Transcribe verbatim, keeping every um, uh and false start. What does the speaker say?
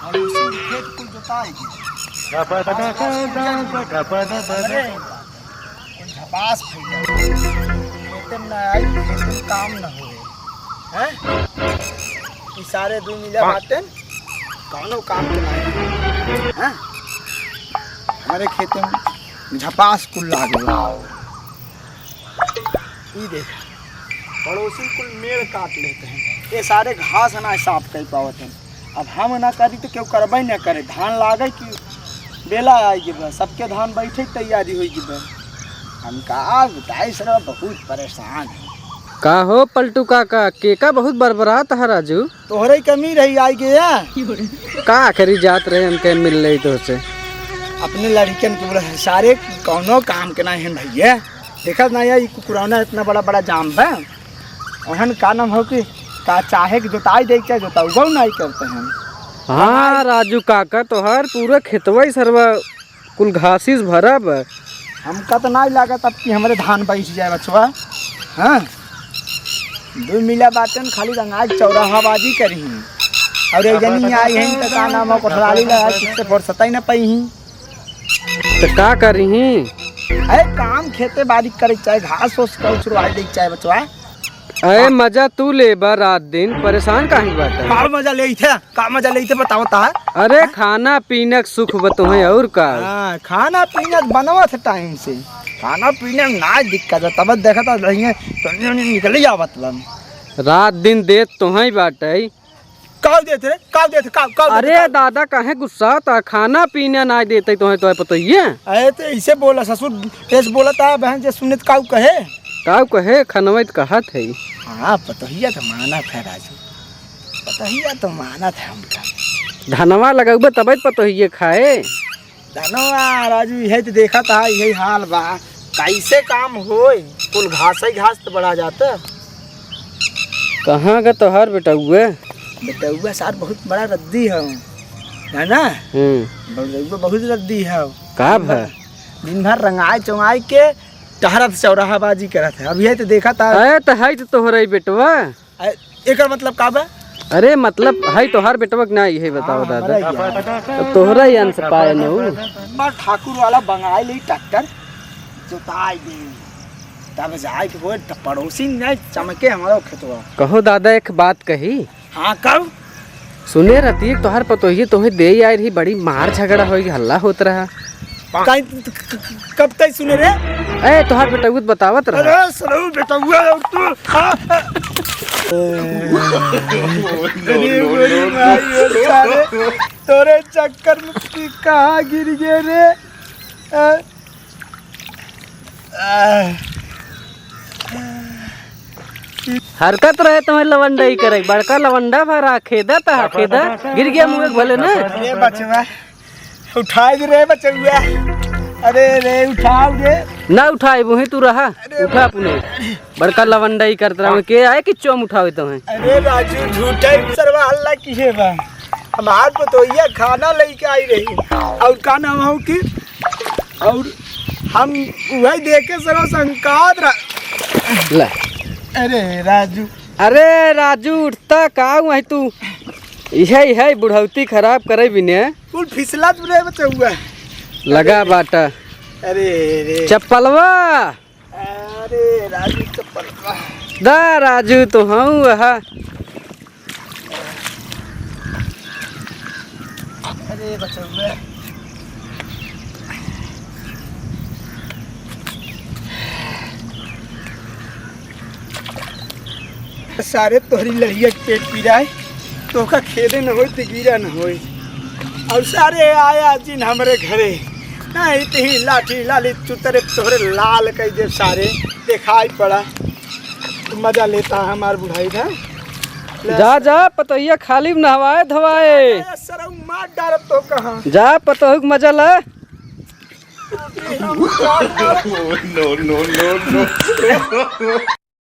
पड़ोसी के खेत कुल जोताई गए। अरे, कुल झपास भइया। खेते में ना आई, खेते में काम ना होए। हैं? ई सारे दुइ मिला बाटेन, कौनो काम के नाहीं। हैं? हमरे खेते में झपास कुल लाग गए। ई देख, पड़ोसी कुल मेड़ काट लेते हैं, ये सारे घास ना साफ कर पावत हैं। अब हम ना करी तो केहू करबे ना करे। धान लागे कि बेला आई गिबे, सबके धान बैठे के तैयारी होई गिबे। हम का बताई सर, बहुत परेशान है। का हो पलटू काका, केका बहुत बरबरात है राजू? तोहरे ही कमी रही आई गया। का करी, जात रहे हमके मिल रही तोहसे। अपने लड़िकन के बोला, सारे कौनो काम के नाहीं हैं भइया। देखत नाहीं है, ई कुकुरौना इतना बड़ा बड़ा जाम बा। ओहन का नाम हो कि का चाहे कि जोताई दे, चाहे जोतउबो नाहीं करते हैं। हाँ राजू काका, तोहार पूरा खेतवा ही सरवा कुल घासिस भरा बा। हमका तो नाहीं लागत अब कि हमरे धान बैठ जाए बचवा। हाँ, दुइ मिला बाटेन, खाली रंगाई चौराहाबाजी करी हैं। और एक जनी आई हैं तो का नाम हो, कोठलाली लगा, किससे फुर्सत ही ना पाई हैं। तो का करी हैं? अरे काम खेते बाड़ी करे के चाहे, घास ओस का उछरवा दे के चाहे बचवा। अरे मजा तू लेबा रात दिन, परेशान काहे बाटे? का मजा लेइथे? का मजा लेइथे बताओ ता? अरे खाना पीना के सुख बा तोहे और का? हाँ, खाना पीना के बनवा थे टाइम से। खाना पीना में ना दिक्कत है, तब देखा था रहिए तो निकल ही आवत बन। रात दिन देत तोहे बाटे। काउ देत रे? काउ देत? काउ, काउ देत? अरे काउ? दादा, काहे गुस्सा ता? खाना पीना नाहीं देते तोहे, तोहे पतोहिए। अरे तो ऐसे बोला ससुर, ऐसे बोला ता बहन जे सुनित काउ कहे? काउ कहे? खनवैत कहत है। हाँ, पतोहिया तो मानत है राजू, पतोहिया तो मानत है हमका। धनवा लगउबे तबे पतोहिए खाए। धनवा राजू, यही तो देखा था, यही हाल बा। कैसे काम होए? कुल घास ही घास तो बढ़ा जाता। कहाँ का तोहार बेटउआ? बेटउआ सार बहुत बड़ा रद्दी है, है ना? हम्म। बेटउआ बहुत रद्दी है। का भा? दिन भर रंगाई चौंगाई के टहरत चौराहाबाजी करत है। अब यही तो देखा था। अरे तो है तो तोहरा ही बेटवा। अरे, एकर मतलब का बा? अरे, मतलब, है तोहार बेटवा के ना, इहे बताओ हाँ, दादा। हमरा ही है। तो तोहरा ही अंश पाए न उ। बा ठाकुर वाला बंगाई ले ट्रैक्टर, जोताई दे। तब जाए के होए, त पड़ोसी नहीं चमके हमारा खेतवा। कहो दादा, एक बात कही। हाँ, कब? सुने रहती है, तोहार पतोहिए तोहे दे आई रही, बड़ी मार झगड़ा होई, हल्ला होत रहा। काई, क-, क-, क-, कब तई सुने रे? ए, तोहार बेटउआ त बतावत रहा। अरे, सरऊ बेटउआ और तू, हाँ, हाँ। अरे, गोरी माई, ओ सारे, तोरे चक्कर में पी कहाँ गिर गए रे? आ? आ। हरकत रहे तुम्हें लवंडई करे, बड़का लवंडा भरा, खेदा तहा, खेदा, गिर गया मुँह भले ने। अरे बचवा, उठाई दे रे बचवा। अरे रे, उठाओ रे। ना उठाई, वहीं तू रहा, अरे उठा अपने। बड़का लवंडई करत रहा, के आए कि चोम उठावे तुम्हें। अरे राजू, झूठा ही सरवा हल्ला किहे बा। हमार पतोहिया खाना लेके आई रही, और का नाम हो कि, और हम वही देखे सरो संकात रह-, ले। अरे राजू। अरे राजू, उठता का वही तू? इहे, इहे बुढ़ौती खराब करे बिने। कुल फिसलत रे बचउआ। लगा बाटा। अरे रे। चप्पलवा। अरे राजू चप्पल बा। दा राजू तो हूँ वहा। अरे बचउआ। सारे तोहरी लड़िया के पेट पीराए, तोहका खेदे न होई, त गिरा न होई। और सारे आया जिन हमरे घरे, नहीं त ही लाठी लाली चुतरे तोहरे लाल कई देब सारे, देखाई पड़ा। मजा लेता है हमार बुढ़ाई का। ले जा, जा, पतोहिया खाली में नहवाए धोवाए। अरे सरऊ मार डारब तो कहाँ? जा, पतोहू के मजा ला। No, no, no, no।